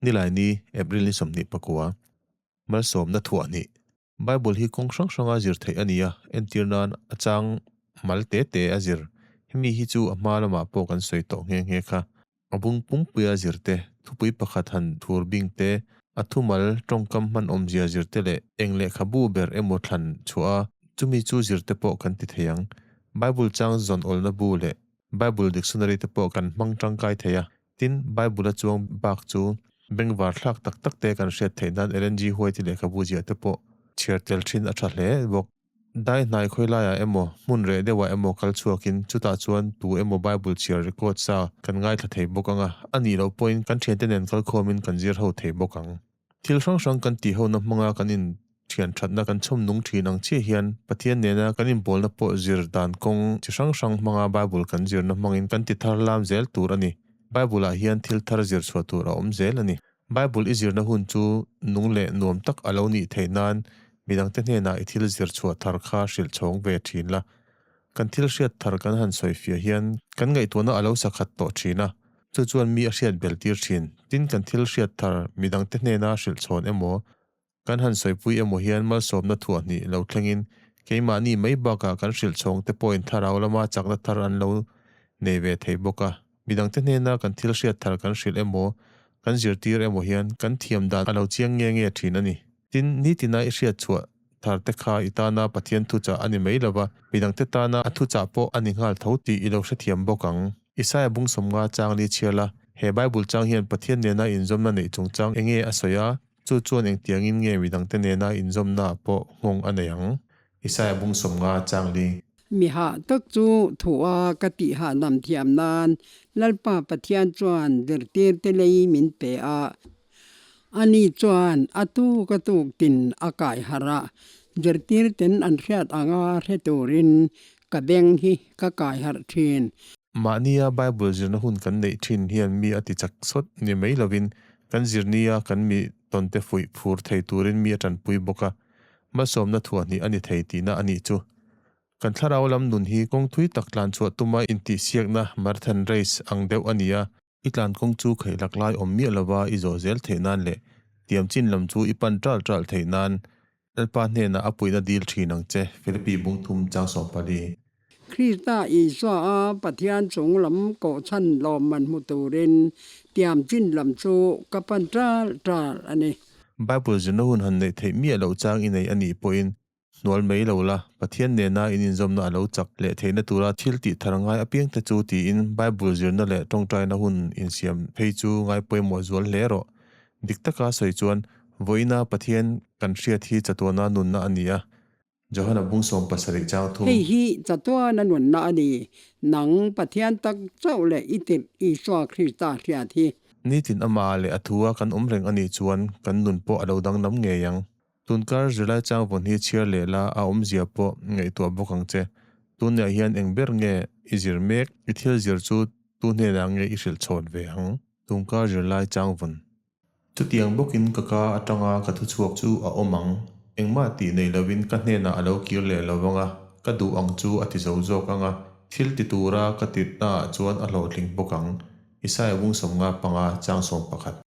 Nilaini, April ni 29, Malsawmna thuah hnih. Bible hi kawng hrang hranga zir theih a ni a, entir nan a chang mal te te a zir. Hemi hi chu a hma lamah pawh kan sawi tawh nghe nghe kha. A bung pumpuia zir te, thupui pakhat han thur bing te, a thumal tawngkam hman awmzia zir te leh eng lehkhabu ber emaw thlan chhuah a, chumi chu zir te pawh kan ti thei ang. Bible chang zawn awlna bu leh Bible dictionary te pawh kan hmang tangkai thei a, tin, Bible a chuang bak chu bengvar thlak tak tak te kan hriat theih nan Ellen G. White lehkhabu ziah te pawh chhiar tel thin a tha hle bawk. Dai hnai khawi laiah emaw, hmun reh deuhah emaw kal chhuakin chutah chuan tu emaw Bible chhiar record sa kan ngaithla thei bawk ang a, a nih loh pawhin kan thiante nen kalkhawmin kan zir ho thei bawk ang. Thil hrang hrang kan tih hona hmanga kan in thian thatna kan chhawm nung thin ang chiah hian Pathian nena kan inbawlna pawh zir dan kawng chi hrang hrang hmanga Bible kan zirna hmangin kan ti thar lam zel tur a ni. Bible ah hian thil thar zir chhuah tur a awm zel a ni. Bible i zirna hun chu nung leh nuam tak a lo nih theih nan midangte hnenah i thil zir chhuah thar kha hrilh chhawng ve thin la. Kan thil hriat thar kan han sawi fiah hian kan ngaihtuahna a lo sakhat tawh thin a, chu chuan mi a hriat bel tir thin. Tin, kan thil hriat thar midangte hnena hrilh chhawn emaw, kan han sawipui emaw hian malsawmna thuah hnih lo thlengin keimahni mai bakah kan hrilh chhawng te pawhin thlarau lama chakna thar an lo nei ve thei bawk a. Midangte hnena kan thil hriat thar kan hrilh emaw, kan zirtir emaw hian kan thiam dan a lo chiang nge nge thin a ni. Tin, nitina i hriat chhuah thar te kha i tana Pathian thuchah a ni mai lova, midangte tana a thuchah pawh a ni nghal tho tih i lo hrethiam bawk ang. Isaia bung sawmnga chang li chhiar la, he Bible chang hian Pathian nena inzawmna neih chungchang eng nge a sawi a, chu chuan engtiangin nge midangte nena inzawmna pawh nghawng a nei ang? Isaia bung sawmnga chang li. Mi hah tak chu thua ka tih hahdam thiam nan Lalpa Pathian chuan zirtirte lei min pe a. Ani chuan a tuk a tuk tin a kai harh a, zirtirten an hriat anga hre turin ka beng hi ka kai harh thin. Mahnia Bible zirna hun kan neih thin hian mi a ti chak sawt ni mai lovin kan zirnia kan mi tawnte fuih phur thei turin mi a tanpui bawk a, malsawmna thuah hnih a ni thei tihna a nih chu. Kan thlarau lam nun hi kawng thui tak tlan chhuah tuma intihsiakna marathon race ang deuh a ni a, I tlan kawng chu kheih lak lai awm miah lova i zawh zel theih nan leh tiam chin lam chu i pan ṭal ṭal theih nan Lalpa hnenah a puihna dil ṭhin ang che. Philippi bung thum chang 14. Krista Isua a Pathian chung lam kohchhan lawmman hmu turin tiam chin lam chu ka pan ṭal ṭal a ni. Bible zirna hun han neih theih miah loh chang i nei a nih pawhin Hnual mai lo la, Pathian nena in inzawmna a lo chak leh theihna tura thil tih thar ngai apiangte chu tiin Bible zirna leh tawngtaina hun insiam phei chu ngai pawimawh zual hle rawh. Dik taka sawi chuan, vawiina Pathian kan hriat hi chatuana nunna a ni a. Johana bung 17 chang thum. Hei hi chatuana nunna a ni, nang Pathian tak chauh leh i tirh Isua Krista hriat hi. Nitin amah leh a thua kan awm reng a nih chuan kan nun pawh a lo danglam ngei ang. Tunkar zirlai chang vawn hi chhiar leh la a awmzia pawh ngaihtuah bawk ang che. Tunah hian eng ber nge i zir mek? I thil zir chu tu hnenah nge i hrilh chhawn ve ang? Tunkar zirlai chang vawn. Chutiang bawkin ka ka atanga ka thuchhuak chu a awm ang. Engmah tih nei lovin ka hnenah a lo kir leh lo vang a, ka duh ang chu a ti zo zawk ang a, thil ti tura ka titnaah chuan a hlawhtling bawk ang. Isaia bung 55 chang 11.